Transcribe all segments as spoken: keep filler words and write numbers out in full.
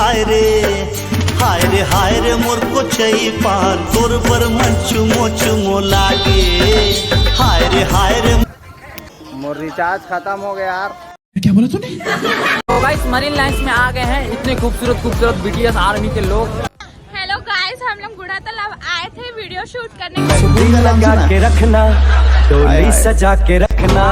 हाय रे, हाय रे, हाय रे, मोर कोचई पान, तोर बर मन चुमो चुमो लागे। हाय रे, हाय रे। मोर रिचार्ज खत्म हो गया यार। क्या बोला तूने? तो गाइस, मरीन लाइंस में आ गए हैं इतने खूबसूरत खूबसूरत बीटीएस आर्मी के लोग। हेलो गाइस, हम लोग गुड़ा तालाब आए थे वीडियो शूट करने के लिए। सजा के रखना, डोली सजा के रखना।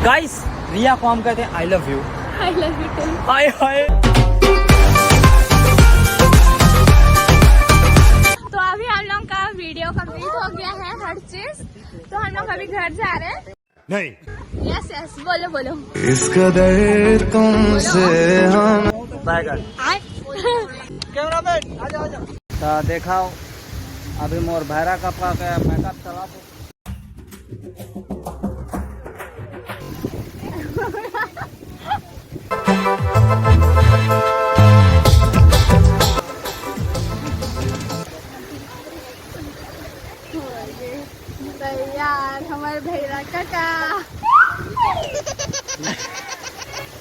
गाइस, रिया को हम कहते हैं I love you. I love you too. हाय हाय। तो अभी हम लोग का वीडियो कंप्लीट हो गया है, हर चीज। तो हम लोग अभी घर जा रहे हैं। नहीं। यस यस, बोलो बोलो। इस कदर तुमसे हम। बाय कर। आए। कैमरामैन, आ जाओ, आ जाओ। तो देखाओ, अभी मोर भैरा कका के मेकअप चला तो। तैयार हमारे भैरा काका।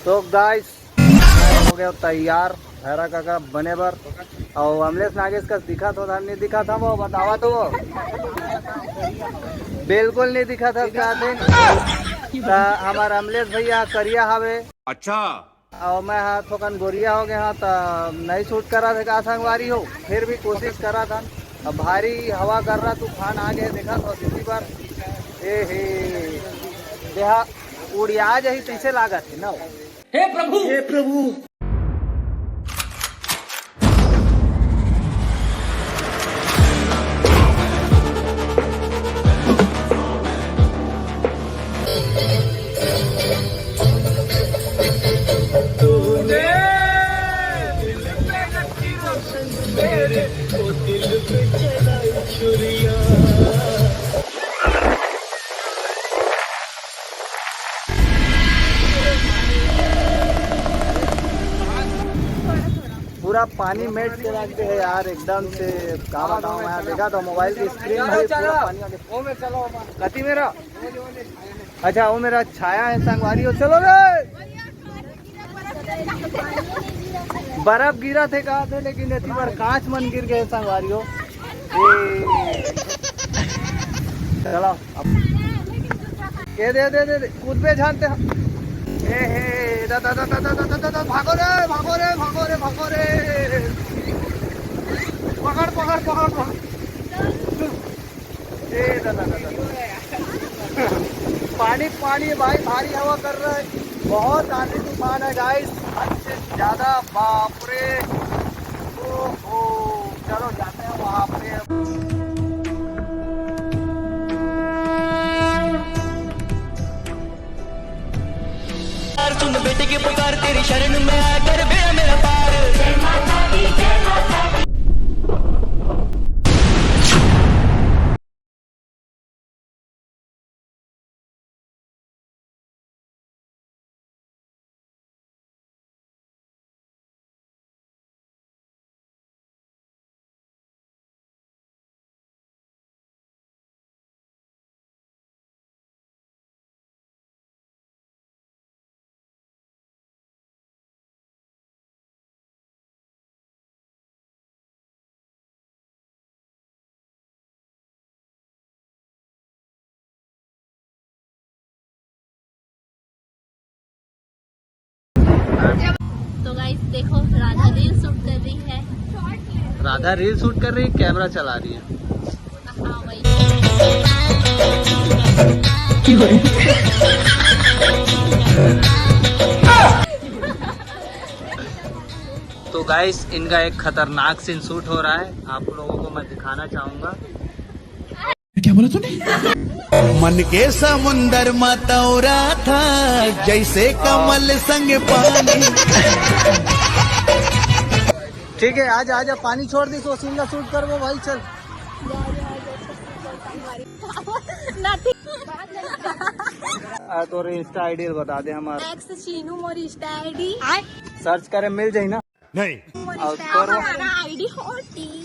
तो गाइस, हो गया तैयार भैरा काका बने बर। और अमलेश नागेश का दिखा तो था, नहीं दिखा था वो, बतावा तो वो। बिल्कुल नहीं दिखा था का दिन। ता हमार अमलेश भैया करिया हवे। अच्छा। और मैं हा थोकन गोरिया हो गया हा, त नहीं शूट करा थे का संगवारी हो, फिर भी कोशिश करा था। अब भारी हवा कर रहा, तूफान आ गए, देखा तो दीदी बार। ए हे, देहा उड़िया जाही तैसे लागत है ना। हे प्रभु, हे प्रभु। पूरा पानी मेट के रख दे है यार, एकदम से। का बताऊं मैं, देखा तो मोबाइल की स्क्रीन में पूरा पानी आ गया। कति मेरा, अच्छा, वो मेरा छाया है संगवारी हो। चलो रे, बर्फ गिरा थे कहा थे, लेकिन इतनी बार कांच मन गिर गए संगवारी हो। ए। चलो अब। ये दे, दे, दे, दे, कूद पे झानते हम। ए हे, दा, दा, दा, भागो रे, भागो रे, भागो रे, भागो रे। पकड़, पकड़, पकड़, पकड़। ए, दा, दा, दा, दा। पानी, पानी भाई, भारी हवा कर रहा है, बहुत आंधी तूफान है गाइस, हद से ज्यादा, बाप रे। ओहो, चलो जाते हैं वहाँ पे। यार सुन बेटे की पुकार, तेरी शरण में आकर बेड़ा मेरा पार। तो गाइस देखो, राधा रील शूट कर रही है। राधा रील शूट कर रही है, कैमरा चला रही है। हाँ, वही। तो गाइस, इनका एक खतरनाक सीन शूट हो रहा है, आप लोगों को मैं दिखाना चाहूंगा। क्या बोला तूने? मन के समुंदर में तौरा था, जैसे कमल संग पानी। ठीक है, आजा, आजा, पानी छोड़ दी, तो सीन का शूट कर वो भाई, चल। आ, तोर इंस्टा आईडी बता दे हमारा। एक्स चीनू मोर इंस्टा आईडी। सर्च करे, मिल जाई ना। नहीं। मोर और इंस्टा, करो। हमारा आईडी होती।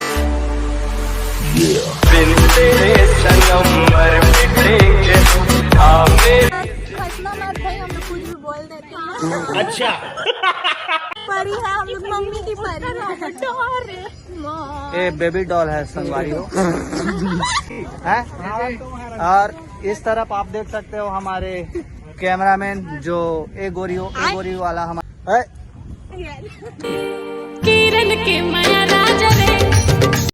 बिन तेरे सनम मर मिटेंगे हम। हाँ, मेरे खसना मत भाई, हम लोग कुछ बोल देते हैं। अच्छा। परी है हम लोग, मम्मी की परी है। डॉल है। माँ। ये बेबी डॉल है, संगवारी हो। है। और इस तरफ आप देख सकते हो हमारे कैमरामैन जो ए गोरी हो, ए गोरी वाला हमारा है। किरण के माया राजा रे।